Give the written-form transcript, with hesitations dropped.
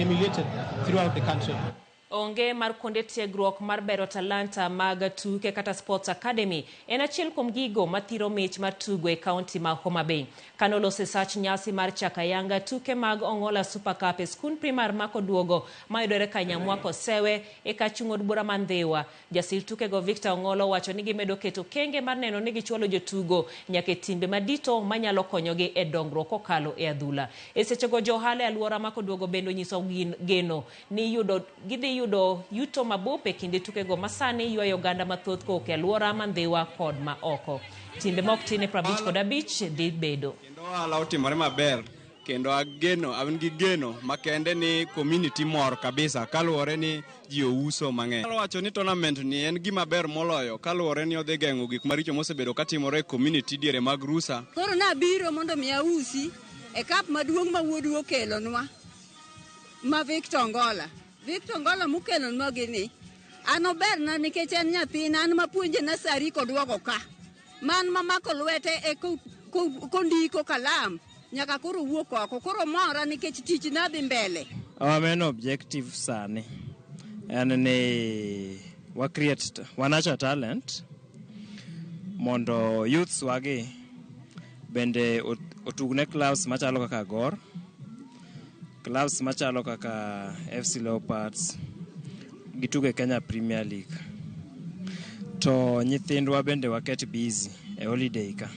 Emulated throughout the country. Onge mar kuonde tiegruok mar bero talanta mag tuke kata Sports Academy en achiel kuom gigo mathiro mich mar tugo e kaunti ma Homa Bay. Kanoloso e sach nyasi mar chako ayanga tuke mag Ong'ola Super Cup e skund primar ma Koduogo mayudore Kanyamwa Kosewe e kar chung' od bura ma Ndhiwa. Jasil tukego Victor Ong'olo owacho ni gimedo keto okenge mar neno ni gichwalo jotugo nyaka e timbe madito manyalo konyogi e dongruok kokalo e adhula. E sechego jo ohala e aluora ma Koduogo bende onyiso geno ni yudo gidhi yudo yuto mabup e kinde tukego masani ywayo oganda mathoth kowuok e aluora ma Ndhiwa kod ma oko. Timbe ma ok tin e 55 dhi bedo. Kendo ohala otimore maber kendo ageno an gi geno makende ni community mor kabisa kaluwore ni ji ouso mang'eny. Anyalo wacho ni tournament ni en gima ber moloyo kaluwore ni odhi geng'o gik maricho mosebedo katimore e community diere mag rusa. Koro nabiro mondo mi ausi e cup maduong' ma wuodu okelonwa ma Victor Ongola. Victor Ongola mokelonwa gini an oberna nikech en nyathina an mapuonje nasari koduogo ka. Man mamako lwete e kondiko kalam nyaka koro wuok oko. Koro mora nikech tich na dhi mbele. Our main objective sani en ni wa create, wa nurture talent mondo youths wagi bende otugne clubs machalo kaka Gor, clubs machalo kaka FC Leopards, gitugo e Kenya Premier League. To nyithindwa bende waket busy e holiday ka.